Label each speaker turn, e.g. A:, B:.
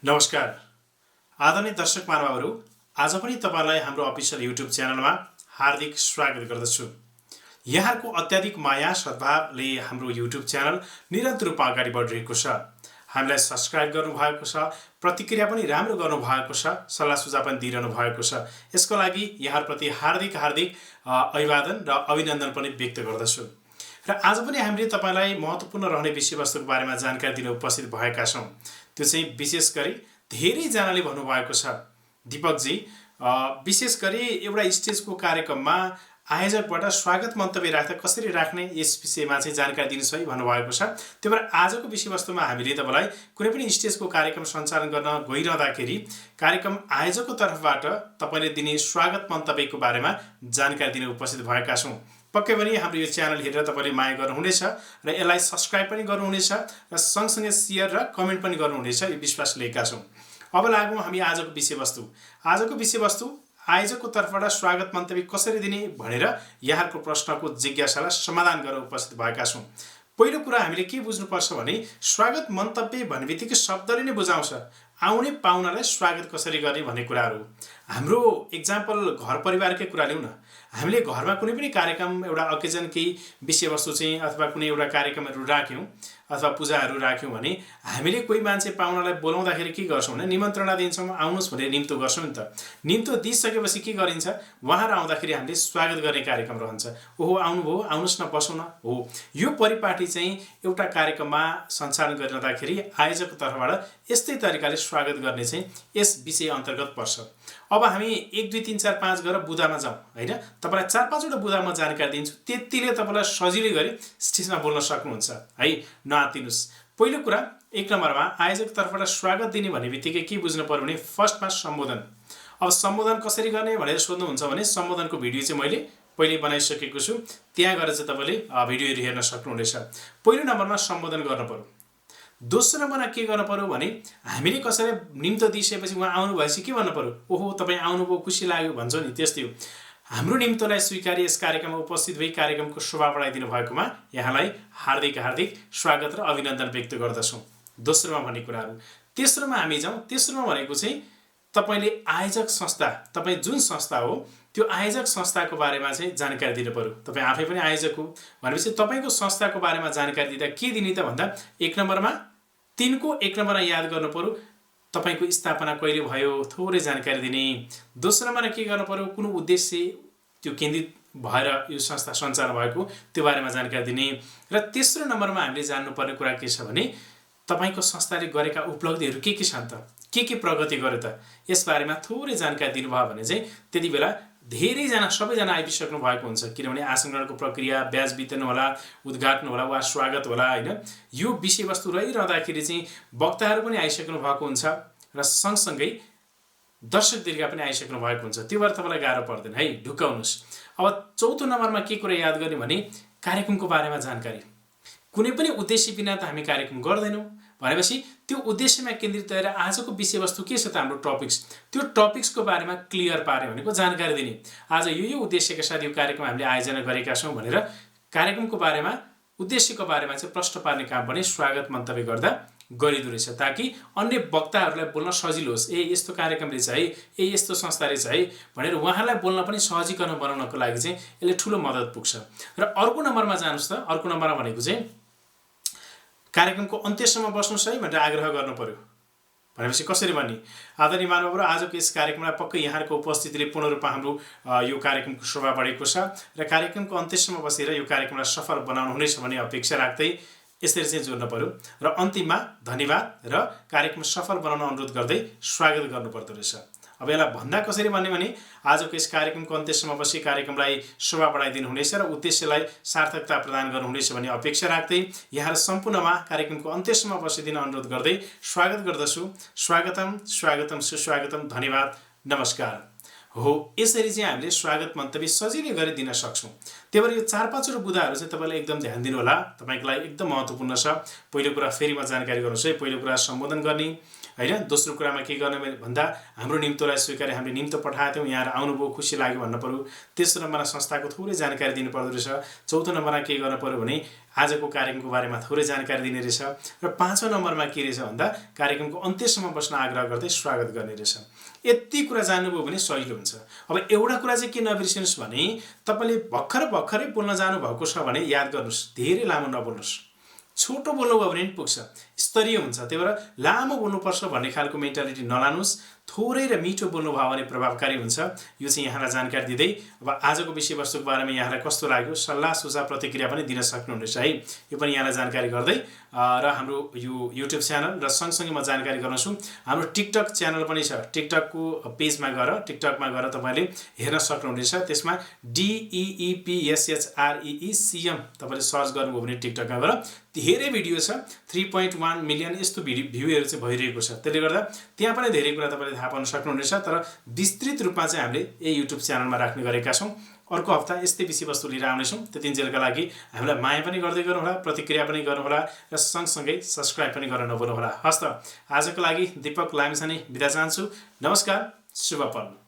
A: नमस्कार आदरणीय दर्शक महानुभावहरू, आज पनि तपाईलाई हाम्रो अफिसियल युट्युब च्यानलमा हार्दिक स्वागत गर्दछु। यहाँको अत्याधिक माया सद्भावले हाम्रो युट्युब च्यानल निरन्तर रूपमा अगाडि बढिरहेको छ। हामीलाई सब्स्क्राइब गर्नुभएको छ, प्रतिक्रिया पनि राम्रो गर्नुभएको छ, सल्लाह सुझाव पनि दिइरहनु भएको छ। यसको लागि यहाँप्रति हार्दिक अभिवादन र अभिनन्दन पनि व्यक्त गर्दछु। र आज पनि हामीले तपाईलाई महत्त्वपूर्ण रहने विषयवस्तुको बारेमा जानकारी दिन उपस्थित भएका छौँ। त्यो चाहिँ विशेष गरी धेरैजनाले भन्नुभएको छ, दीपकजी विशेष गरी एउटा स्टेजको कार्यक्रममा आयोजकबाट स्वागत मन्तव्य राख्दा कसरी राख्ने, यस विषयमा चाहिँ जानकारी दिनुहोस् है भन्नुभएको छ। त्यही भएर आजको विषयवस्तुमा हामीले तपाईँलाई कुनै पनि स्टेजको कार्यक्रम सञ्चालन गर्न गइरहँदाखेरि कार्यक्रम आयोजकको तर्फबाट तपाईँले दिने स्वागत मन्तव्यको बारेमा जानकारी दिन उपस्थित भएका छौँ। पक्कै पनि हाम्रो यो च्यानल हेरेर तपाईँले माया गर्नुहुनेछ र यसलाई सब्स्क्राइब पनि गर्नुहुनेछ र सँगसँगै सेयर र कमेन्ट पनि गर्नुहुनेछ, यो विश्वास लिएका छौँ। अब लागौँ हामी आजको विषयवस्तु। आजको विषयवस्तु आयोजकको तर्फबाट स्वागत मन्तव्य कसरी दिने भनेर यहाँको प्रश्नको जिज्ञासालाई समाधान गरेर उपस्थित भएका छौँ। पहिलो कुरा हामीले के बुझ्नुपर्छ भने स्वागत मन्तव्य भन्ने बित्तिकै शब्दले नै बुझाउँछ आउने पाहुनालाई स्वागत कसरी गर्ने भन्ने कुराहरू। हाम्रो इक्जाम्पल घर परिवारकै कुरा लिउँ न। हामीले घरमा कुनै पनि कार्यक्रम, एउटा अकेजन, केही विषयवस्तु चाहिँ अथवा कुनै एउटा कार्यक्रमहरू राख्यौँ अथवा पूजाहरू राख्यौँ भने हामीले कोही मान्छे पाहुनालाई बोलाउँदाखेरि के गर्छौँ भने निमन्त्रणा दिन्छौँ, आउनुहोस् भनेर निम्तो गर्छौँ नि त। निम्तो दिइसकेपछि के गरिन्छ, उहाँहरू आउँदाखेरि हामीले स्वागत गर्ने कार्यक्रम रहन्छ। ओहो आउनुभयो, आउनुहोस् न, बसौँ न। हो, यो परिपाटी चाहिँ एउटा कार्यक्रममा सञ्चालन गरिरहँदाखेरि आयोजकको तर्फबाट यस्तै तरिकाले स्वागत गर्ने चाहिँ यस विषय अन्तर्गत पर्छ। अब हामी 1 2 3 4 5 गरेर बुदामा जाउँ होइन। तपाईँलाई 4-5 वटा बुदामा जानकारी दिन्छु, त्यतिले तपाईँलाई सजिलै गरी स्टेजमा बोल्न सक्नुहुन्छ है, नआत्तिनुस्। पहिलो कुरा, 1 नम्बरमा आयोजक तर्फबाट स्वागत दिने भन्ने बित्तिकै के बुझ्नु पर्यो भने फर्स्टमा सम्बोधन। अब सम्बोधन कसरी गर्ने भनेर सोध्नुहुन्छ भने सम्बोधनको भिडियो चाहिँ मैले पहिले बनाइसकेको छु, त्यहाँ गएर चाहिँ तपाईँले भिडियोहरू हेर्न सक्नुहुनेछ। पहिलो नम्बरमा सम्बोधन गर्नु पर्यो। दोस्रो नम्बरमा के गर्नु पर्यो भने हामीले कसैले निम्तो दिइसकेपछि उहाँ आउनु भएपछि के भन्नु पर्यो, ओहो तपाईँ आउनुभयो, खुसी लाग्यो भन्छौँ नि, त्यस्तै हो। हाम्रो निम्तोलाई स्वीकार यस कार्यक्रममा उपस्थित भई कार्यक्रमको शोभा बढाइदिनु भएकोमा यहाँलाई हार्दिक स्वागत र अभिनन्दन व्यक्त गर्दछौँ। दोस्रोमा भन्ने कुराहरू। तेस्रोमा हामी जाउँ। तेस्रोमा भनेको चाहिँ तपाईँले आयोजक संस्था, तपाईँ जुन संस्था हो त्यो आयोजक संस्थाको बारेमा चाहिँ जानकारी दिनु पर्यो। तपाईँ आफै पनि आयोजक हो भनेपछि तपाईँको संस्थाको बारेमा जानकारी दिँदा के दिने त भन्दा 1 नम्बरमा 3 को 1 नम्बरमा याद गर्नु पर्यो, तपाईँको स्थापना कहिले भयो थोरै जानकारी दिने। दोस्रो नम्बरमा के गर्नु पर्यो, कुन उद्देश्य त्यो केन्द्रित भएर यो संस्था सञ्चालन भएको त्यो बारेमा जानकारी दिने। र तेस्रो नम्बरमा हामीले जान्नुपर्ने कुरा के छ भने तपाईँको संस्थाले गरेका उपलब्धिहरू के छन् त, के प्रगति गर्यो त, यसबारेमा थोरै जानकारी दिनुभयो भने चाहिँ त्यति बेला धेरैजना सबैजना आइसक्नु भएको हुन्छ। किनभने आसनग्रहणको प्रक्रिया, ब्याज वितरण होला, उद्घाटन होला वा स्वागत होला होइन, यो विषयवस्तु रहिरहँदाखेरि चाहिँ वक्ताहरू पनि आइसक्नु भएको हुन्छ र सँगसँगै दर्शक दीर्घा पनि आइसक्नु भएको हुन्छ। त्यो भएर तपाईँलाई गाह्रो पर्दैन है, ढुक्काउनुहोस्। अब चौथो नम्बरमा के कुरा याद गर्ने भने कार्यक्रमको बारेमा जानकारी। कुनै पनि उद्देश्य बिना त हामी कार्यक्रम गर्दैनौँ भनेपछि त्यो उद्देश्यमा केन्द्रित रहेर आजको विषयवस्तु के छ त हाम्रो टपिक्स, त्यो टपिक्सको बारेमा क्लियर पार्यो भनेको जानकारी दिने। आज यो उद्देश्यका साथ यो कार्यक्रम हामीले आयोजना गरेका छौँ भनेर कार्यक्रमको बारेमा, उद्देश्यको बारेमा चाहिँ प्रश्न पार्ने काम पनि स्वागत मन्तव्य गर्दा गरिँदो रहेछ, ताकि अन्य वक्ताहरूलाई बोल्न सजिलो होस्। यस्तो कार्यक्रम रहेछ है, यस्तो संस्था रहेछ है भनेर उहाँहरूलाई बोल्न पनि सहजीकरण बनाउनको लागि चाहिँ यसले ठुलो मद्दत पुग्छ। र अर्को नम्बरमा जानुहोस् त। अर्को नम्बरमा भनेको चाहिँ कार्यक्रमको अन्त्यसम्म बस्नुहोस् है भनेर आग्रह गर्नु पर्यो। भनेपछि कसरी भन्ने, आदरणीय महानुभावहरू, आजको यस कार्यक्रमलाई पक्कै यहाँको उपस्थितिले पूर्ण रूपमा हाम्रो यो कार्यक्रमको शोभा बढेको छ र कार्यक्रमको अन्त्यसम्म बसेर यो कार्यक्रमलाई सफल बनाउनु हुनेछ भन्ने अपेक्षा राख्दै यसरी चाहिँ जोड्नु पर्यो। र अन्तिममा धन्यवाद र कार्यक्रम सफल बनाउन अनुरोध गर्दै स्वागत गर्नुपर्दो रहेछ। अब यसलाई भन्दा कसरी भन्ने भने आजको यस कार्यक्रमको अन्त्यसम्म बसी कार्यक्रमलाई शोभा बढाइदिनु हुनेछ र उद्देश्यलाई सार्थकता प्रदान गर्नुहुनेछ भन्ने अपेक्षा राख्दै यहाँहरू सम्पूर्णमा कार्यक्रमको अन्त्यसम्म बसिदिन अनुरोध गर्दै स्वागत गर्दछु। स्वागतम सुस्वागतम, धन्यवाद, नमस्कार। हो, यसरी चाहिँ हामीले स्वागत मन्तव्य सजिलै गरी दिन सक्छौँ। त्यही भएर यो 4-5 वटा बुदाहरू चाहिँ तपाईँले एकदम ध्यान दिनु होला, तपाईँको लागि एकदम महत्त्वपूर्ण छ। पहिलो कुरा फेरि म जानकारी गराउँछु है। पहिलो कुरा सम्बोधन गर्ने, हैन। दोस्रो कुरामा के गर्ने भन्दा हाम्रो निम्तोलाई स्वीकारे, हामीले निम्तो पठाएको थियौँ, यहाँ आउनुभयो, खुसी लाग्यो भन्न पर्यो। तेस्रो नम्बरमा संस्थाको थोरै जानकारी दिनु पर्दो रहेछ। चौथो नम्बरमा के गर्न पर्यो भने आजको कार्यक्रमको बारेमा थोरै जानकारी दिने रहेछ। र पाँचौँ नम्बरमा के रहेछ भन्दा कार्यक्रमको अन्त्यसम्म बस्न आग्रह गर्दै स्वागत गर्ने रहेछ। यति कुरा जान्नुभयो भने सजिलो हुन्छ। अब एउटा कुरा चाहिँ के नबिर्सिनुहोस् भने तपाईँले भर्खरै बोल्न जानुभएको छ भने याद गर्नुहोस्, धेरै लामो नबोल्नुहोस्। छोटो बोल्नुभयो भने पनि पुग्छ, स्तरीय हुन्छ। त्यही भएर लामो बोल्नुपर्छ भन्ने खालको मेन्टालिटी नलानुहोस्। थोरै र मिठो बोल्नुभयो भने प्रभावकारी हुन्छ। यो चाहिँ यहाँलाई जानकारी दिँदै अब आजको विषयवस्तुको बारेमा यहाँलाई कस्तो लाग्यो, सल्लाह सुझाव प्रतिक्रिया पनि दिन सक्नुहुनेछ है। यो पनि यहाँलाई जानकारी गर्दै र हाम्रो यो युट्युब च्यानल र सँगसँगै म जानकारी गर्नेछु, हाम्रो टिकटक च्यानल पनि छ। टिकटकको पेजमा गएर टिकटकमा गएर तपाईँले हेर्न सक्नुहुनेछ। त्यसमा DEEPSHREECM तपाईँले सर्च गर्नुभयो भने टिकटकमा गएर धेरै भिडियो छ। 3.1 मिलियन यस्तो भ्यूहरू चाहिँ भइरहेको छ। त्यसले गर्दा त्यहाँ पनि धेरै कुरा तपाईँले थाहा पाउन सक्नुहुनेछ। तर विस्तृत रूपमा चाहिँ हामीले यही युट्युब च्यानलमा राख्ने गरेका छौँ। अर्को हप्ता यस्तै विषयवस्तु लिएर आउनेछौँ। त्यतिन्जेलका लागि हामीलाई माया पनि गर्दै गर्नुहोला, प्रतिक्रिया पनि गर्नुहोला र सँगसँगै सब्सक्राइब पनि गर्न नभुल्नुहोला। हस्त आजको लागि दीपक लामिछाने बिदा चाहन्छु। नमस्कार, शुभ पल।